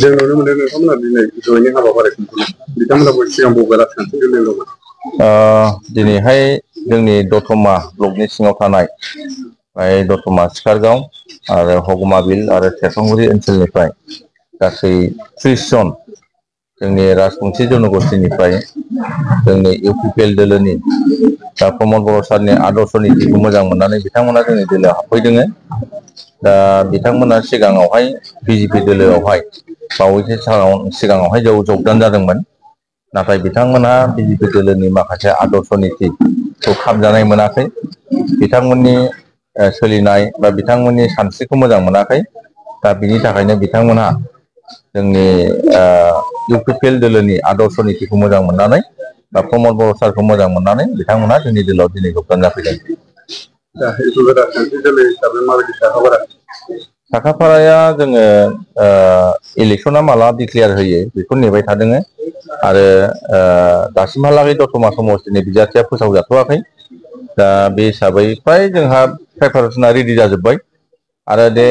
जों नुनो मोनदों नोंथांमोना दिनै जयैनो हाबाफारिखौ बिथांमोनाबो सिगां बबेबा राजखान्थि दोलो दंमोन। दिनैहाय जोंनि दतमा ब्लकनि सिङाव थानाय दतमा सिकारगांव आरो हगमाबिल आरो सेरफांगुरि ओनसोलनिफ्राय गासै 30 जन जोंनि राजबंसि जनगोष्ठीनिफ्राय जोंनि इउपिपिएल दोलोनि दा प्रमद बर' सारनि आदर्श नीतिखौ मोजां मोननानै बिथांमोना जोंनि दोलोआव हाबफैदों। दा बिथांमोना सिगाङावहाय बिजेपि दोलोआवहाय बावैसो सिगाङावहाय जगदान जादोंमोन। नाथाय बिथांमोनहा बिजेपि दोलोनि माखासे आदर्श नीतिखौ खाबजानाय मोनाखै। बिथांमोननि सोलिनाय बा बिथांमोननि सानस्रिखौ मोजां मोनाखै। दा बिनि थाखायनो बिथांमोनहा जोंनि इउपिपिएल दोलोनि आदर्श नीतिखौ मोजां मोननानै बा प्रमद बर' सारखौ मोजां मोननानै बिथांमोना जोंनि दोलोआव दिनै जगदान जाफैदों। साखाफाराया जोङो इलेक्सना माला डिक्लेयार होयो बेखौ नेबाय थादों आरो दासिमहालागै दतमा समस्तिनि बिजाथिया फोसावजाथ'वाखै। दा बे हिसाबै फ्राय जोंहा प्रिपारेसना रेडि जाजोब्बाय आरो बे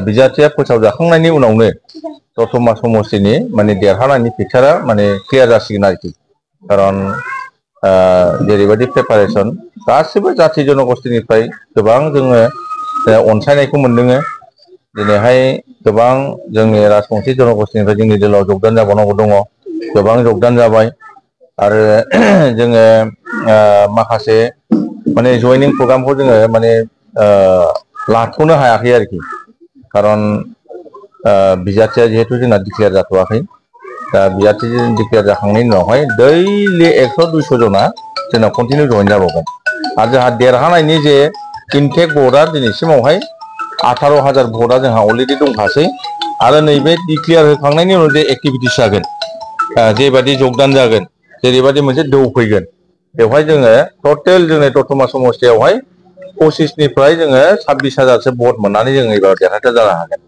बिजाथिया फोसावजाखांनायनि उनावनो दतमा समस्तिनि माने देरहानायनि पिकचारा माने क्लियार जासिगोन आरोखि। खारन जेरैबायदि प्रिपारेसन गासिबो जाथि जनगोष्ठीनिफ्राय गोबां जोङो अनसायनायखौ मोनदों। दिनैहाय गोबां जोंनि राजबंसि जनगोष्ठीनिफ्राय जोंनि दोलोआव जगदान जाबावनांगौ दङ। गोबां जगदान जाबाय आरो जोङो माखासे माने जयनिं प्रग्रामखौ जोङो माने लाथ'नो हायाखै आरोखि। खारन बिजाथिया जिहेथु जोंना डिक्लेयार जाथ'वाखै। दा बिजाथि डिक्लेयार जाखांनायनि उनावहाय दैलि 100-200 जना जोंनाव कन्टिनिउ जइन जाबावगोन आरो जोंहा देरहानायनि जे इनटेक भटआ दिनैसिमावहाय 18,000 भटआ जोंहा अलरेडि दंखासै आरो नैबे डिक्लेयार होखांनायनि उनाव जे एक्टिभिटिस जागोन जेबादि जगदान जागोन जेरैबायदि मोनसे दौ फैगोन बेवहाय जोङो टटेल जोंनि दतमा समस्तियावहाय 25निफ्राय जोङो 26,000सो भट मोननानै जोङो एबार देरहासार जानो हागोन।